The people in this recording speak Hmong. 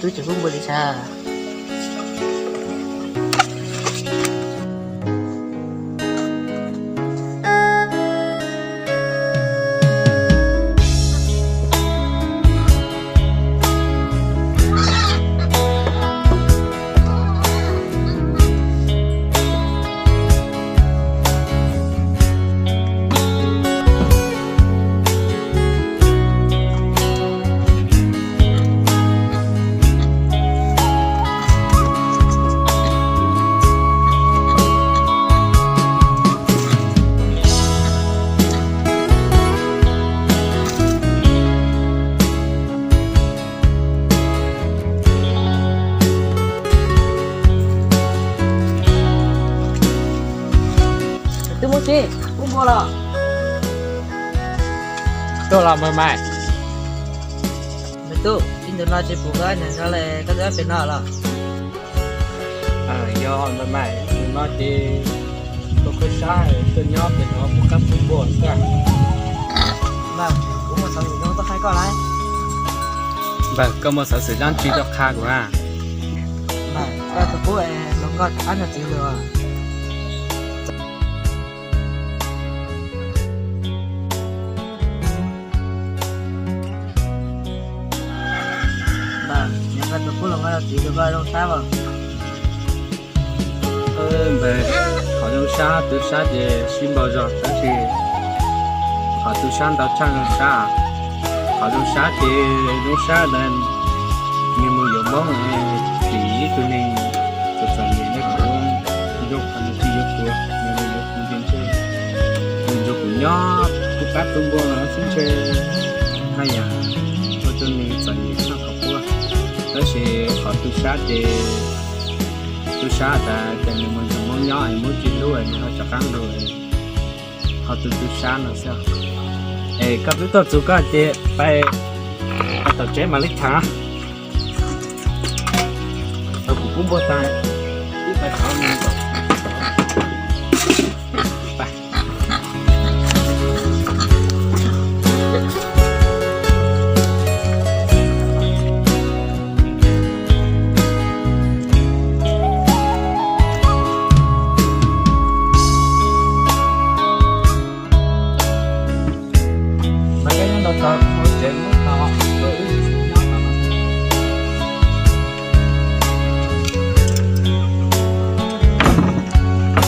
Twb tsis pub npua li sas. Twb muaj tsi, muaj npua los? Tuaj los npawg Maiv. Npawg Tub, ib ntus no tsis pom koj nyob li, koj twb pem no los? Yog npawg Maiv, npawg no ces tuaj khawb sab, tuaj nyob pem no pub qab pub npua xwb. Npawg, kuv muaj xov xwm zoo tuaj qhia koj lauj. Npawg, koj muaj xov xwm dab tsi tuaj qhia kuv a? Npawg, koj tus pub es hluas nkauj rov qab nrog txiv lawm. Npawg, yog koj tus pub hluas nkauj nrog txiv lawm koj zoo sab as? Npawg, qhov zoo sab tu sab ces sib npaug zog tab sis qhov tu sab ntau tshaj zoo sab. Qhov zoo sab ces zoo sab ntawd nws mus yuav Hmoob, vim ib tug neeg txom txom nyem li kuv, zoo qhov nws tsis yuav kuv, nws mus yuav kuv ces ntshe nws nrog kuv nyob pub qab pub npua no xwb ntshe haj yam ua rau nws txom nyem tshaj qhov qub. Tab sis qhov tu sab ces tu sab tas ces nws mus nrog Hmoob nyob es Hmoob tsis hlub es nws ho rov qab los. Qhov tu tu sab no xwb. Es koj twb tuaj txug koj ces pais tom tsev mam li tham. Thaum kuv pub npua tas, wb pais thov nws.